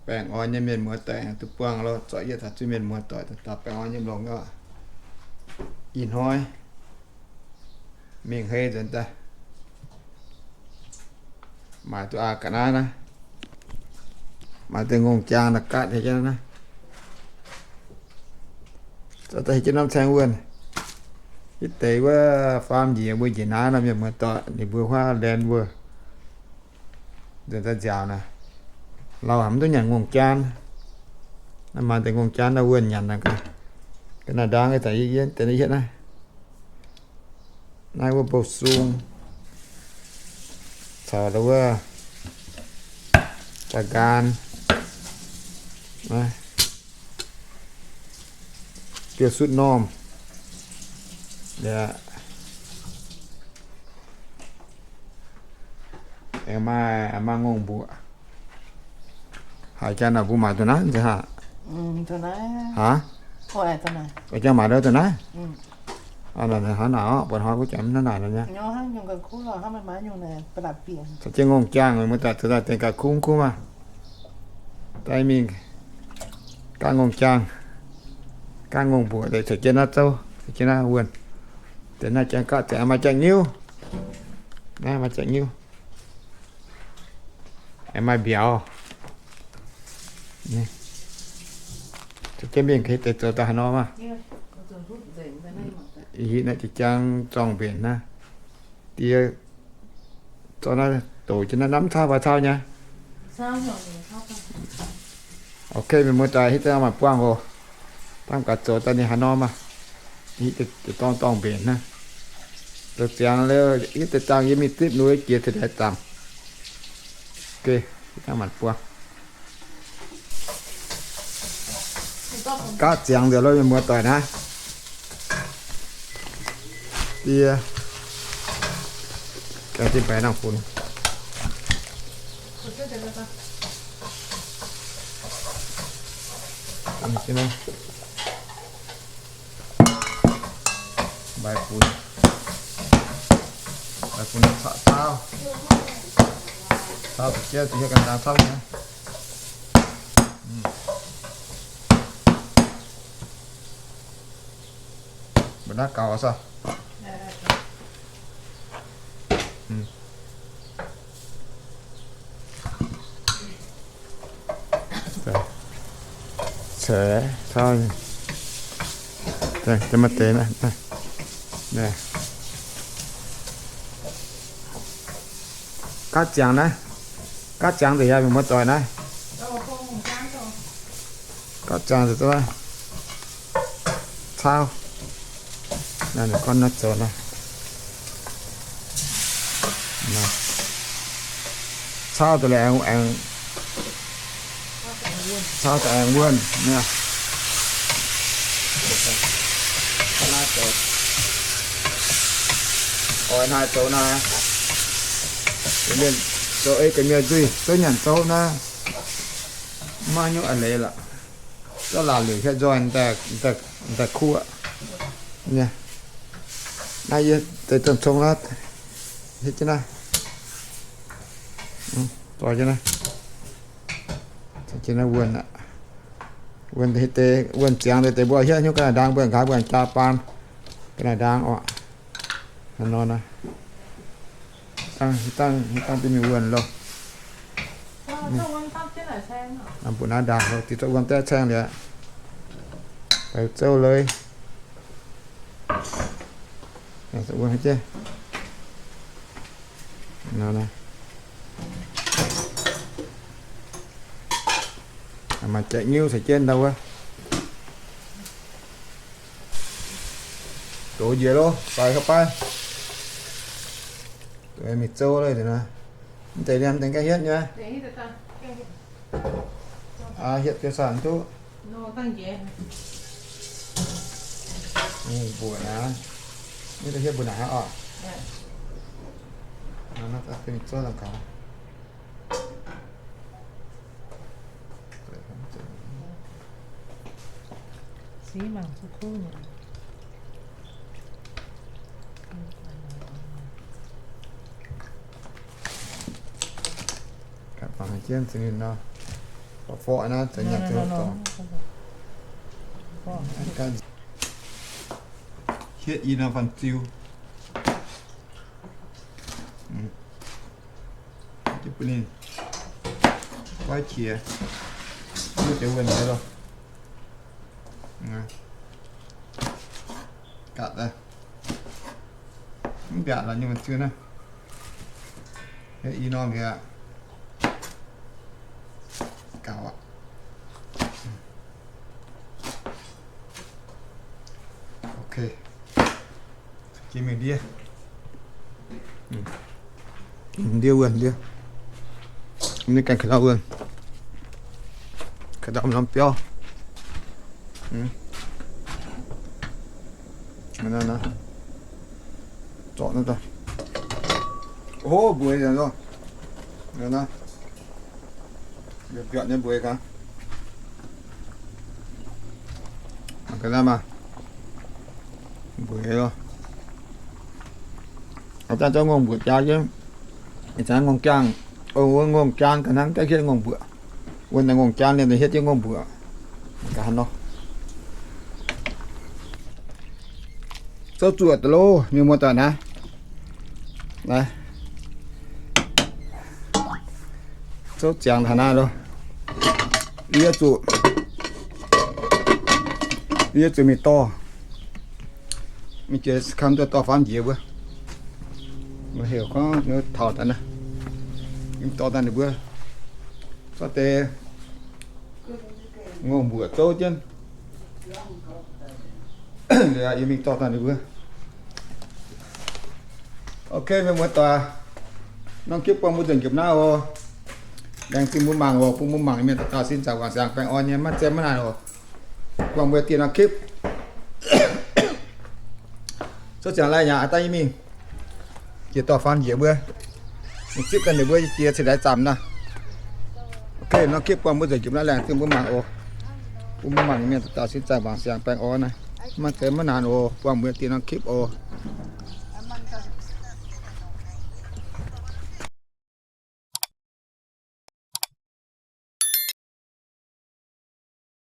Baengh orn nyei mienh muoz-doic aengx duqv buangh loh, zorqv yie taux zuiz mienh muoz-doic daaih baengh orn nyei longx oc. Ih hnoi mingh hei nzuonx daaih maaiz duqv aqc ga'naaiv naaiv, maaiz deix ngongh jaang naaiv gaatv hei jienv naaiv. Zoux daaih hei jienv norm caeng wuonh. Hitv deix wuov faam njiec mbuo njiec naaiv nor, mienh muoz-doic, ninh mbuo huaav laen wuov nzuonx daaih nziaauc naaic, lauh haic mv duqv nyanc ngongh jaan. Naaiv maaiz deix ngongh jaan naaiv wuonh nyanc naaic, ga'naaiv ndaang daaih yie deix naaiv hietv naaiv. Naaiv wuov bou sung caux wuov jaa-nqaan, biouv sutv normh, aengx maaih, maaih ngongh mbuoqc. Haaix jangx naaic mbuo maaiz duqv naaiv nzengc haac? Aav, jangx maaiz duqv naaiv. Hnangv naaic orqc, buatc hnoi mbuo jangx mv hnangv naaic nor nyei. Caux jienv ngongh jaang, mbuo daaih zoux daaih dengx ga'kuv kuv maah. Daaih mingh gaatv ngongh jaang, gaatv ngongh mbuoqc deix caux jienv naaiv zouv, caux jienv naaiv wuonh. Deix naaiv jangx gaatv ziangx maaih jangx-nyiuv. Naaiv maaih jangx-nyiuv. Aengx maaih mbiauz. Caux jienv mingh deix zoux daaih haaix nor maah. Ih hitv naaiv jiex jangv zorng mbenc naaiv. Die zorqv naaiv doqc jienv naaiv, mv cau fai cau nyei? Ok, mienh muoz-doic, hitv daaih maaih buangh oc. Dangh gaax zoux daaih ninh haaix nor maah. Hitv deix dorngx dorngh mbenc naaiv. Zoux ziangx liuz hitv deix dangh yie mingh zipv nuiz jiex ceix daix zaangc. Ok, hitv daaih maaih buangh. Gaatv ziangx nzengc loh, mienh muoz-doic naaiv. Die, gaengh jienv baix nangh funx. Mbaix funx, mbaix funx caux caauv, caauv fu'jueiv, zuqc hietv ganh dangx caauv nyei. Mbuo naaiv gaux oc. Ceix caauv, maaih deix naaiv. Gaatv ziangx naaiv, gaatv ziangx nzengc yaac mienh muoz-doic naaiv. Gaatv ziangx nzengc caauv. Naaiv ninh gorngv naaiv zoux naaiv. Caauv daaih aengx, aengx, caauv daaih aengx wuonh naaiv. Oix naaiv zoux naaiv, mienh zoux ei ga'mienh nzuih zouv nyanc zouv naaiv, maiv nyungc a'leiz lorqc. Zorqv laatc liuc hietv nzoih daaih kuv nyei. Naaiv yie deix domh cong naaiv, hietv jienv naaiv, zoih jienv naaiv, zoih jienv naaiv wuonh aqv. Wuonh deix, wuonh ziangx deix, deix mbuo hietv hnyouv ga'naaiv ndaang mbuo nqaai mbuo jaa baan ga'naaiv ndaang oc. Hnangv nor naaiv. Dangh, dangh, dangh duqv mingh wuonh loh. Mbuo naaiv ndaangc loh, diex zorqv wuonh daeqv caeng liuz, baix zouv leiz. Wuonh haaix jeiv nor naaiv. Maaih jaax-nyiuv caux jienv ndau wuov. Dox njiec loh, faix ga'fai. Mingh zouv leiz nor. Mv deix liemh deix ganh hietv nyei. Hietv jienv saah duqv. Mbuoqc naaiv. Mv deix hietv mbuoqc naaiv oc. Mingh zouv dangh gaux. Gapv bangc jienv zinh ninh nor. Forv naaiv, hietv i norm fanh ziu. Bun ninh goiv qiex, wuov deix wuonh deix loh. Gatc, mv mbiaatc lorz nyei fanh ziu naaiv. Hietv i norm liuz aqv. Gaux aqv. Ok. Jiex mingh ndiev. Ndiev wuonh ndiev. Ninh ganh ka'ndau wuonh. Ka'ndau norm biauv. Zorqv naaiv daaih. O, mbueiz loh. Mbiaatc nyei mbueiz gaax. Mangc gaax naaiv maah. Mbueiz loh. Ih zanc zungv ngongh mbuoqc jaa jienv. Ih zanc ngongh jaang, o, wuov ngongh jaan ga'hnangv jaav hietv ngongh mbuoqc. Wuov naaiv ngongh jaan liemh hietv jienv ngongh mbuoqc. Gaax nor. Zouv zuoqc daaih loh, mienh muoz-doic naaiv. Naaiv. Zouv ziangx taux naaiv loh. Yie zuqc, yie zuqc mingh dorh. Mingh jiex kamv duqv dorh faanv njiec mbuo. Heuc gorngv taux daaih naaiv, mingh dorh daaih ninh mbuo. Zorqv deix ngongh mbuoqc zouv jienv. Liuz yie mingh dorh daaih ninh mbuo. Ok, mienh muoz-doic, norm clip buangh mbuo nzengc jomc naaiv oc. Laengz zingh mbuo mangc oc. Bun mbuo mangc mienh dauh dauh sin zaangc wangc siangx baengh orn nyei, maiv zeiz maiv naanc oc. Buangh mbuo dieh norm clip. Zouv ziangx lai nyaah daaih yie mingh jiex dorh faanv njiec mbuo. Mingh zipv ganh ninh mbuo jiex cingx daaih zaamc naaiv. Ok, norm clip buangh mbuo nzengc jomc naaiv, laengz zingh mbuo mangc oc. Bun mbuo mangc mienh dauh dauh sin zaangc wangc siangx baengh orn naaiv, maiv zeiz maiv naanc oc. Buangh mbuo dieh norm clip oc.